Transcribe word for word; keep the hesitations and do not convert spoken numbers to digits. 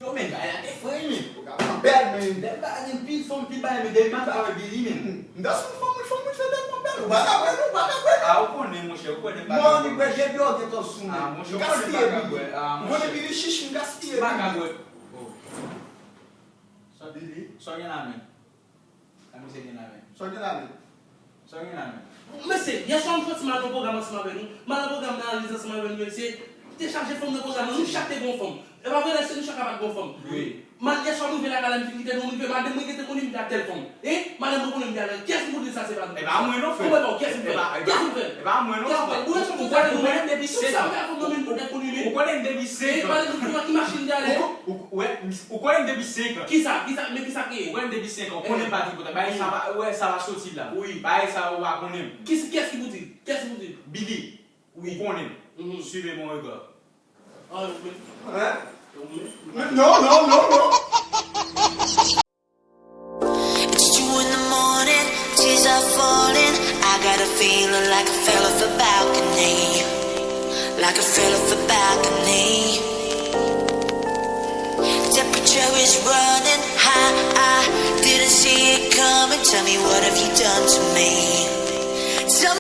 Yo, men, bagay la te fre, men. Ou ka pran bèl, men. Bèl bagay, gen pil fanm, pil bagay, men depi maten pa wè Billy, men. M ta sou fanm, wi, fanm, wi, se bèl, fanm bèl. Ou pa ka wè, non, ou pa ka wè. Ah, ou konnen, monchè, ou konnen m pa ka wè. Mòn, li bwè, gen dlo, gen tan sou, men. Ah, monchè, ou konnen m pa ka wè. Ah, monchè. M konnen Billy chichi, m gaspiye Billy. M pa ka wè. Oh. Sa Billy? Sa w gen la, men? Sa misye gen la, men? Sa w gen la, men? Sa w gen la, men? Mesye, yè swa m soti m al nan pwogram ansanm avè nou. M al nan pwogram nan analiz ansanm avè nou, mesye. Te chaje fanm nan pwogram nan, nou chak te gon fanm. E pa vre, lè se nou chak pa t gon fanm. Wi. Man, yè swa m rive lakay la, m fin kite nou, m rive, madanm mwen gentan konnen m te ak tèl fanm. Hein? Madanm mwen konnen m te ak tèl. Kiyès ki pou di sa se pa nou? E pa mwen non, frè. Kòman e pa w? Kiyès ki fè? E pa, e pa, kiyès ki fè? E pa mwen non, frè. Ou wè sa m te fè? Ou konnen m depi sèt an. Tout sa m fè a fanm nan men m pou tèt konnen men. Ou konnen m depi sèt an. E pa de tout ki machin de ale. Ou ko-, ou, ou wè, ou konnen m depi sèt an. Kisa? Kisa? Men kisa ki ye? Ou konnen m depi sèt an. Ou konnen m pa tripotay. Bagay sa pa, ou wè, sa pa soti la. Wi. Bagay sa ou pa konnen m. Kiyès ki pou di? Kiyès ki pou di? Billy. Wi. Ou konnen m. Mhm. Suivez mon regard. Ah, ou menm. Hein? Ou menm. Non, non, non, non. It's two in the morning, tears are falling. I got a feeling like I fell off a balcony. Like I fell off a balcony. Temperature is running high. I didn't see it coming. Tell me, what have you done to me?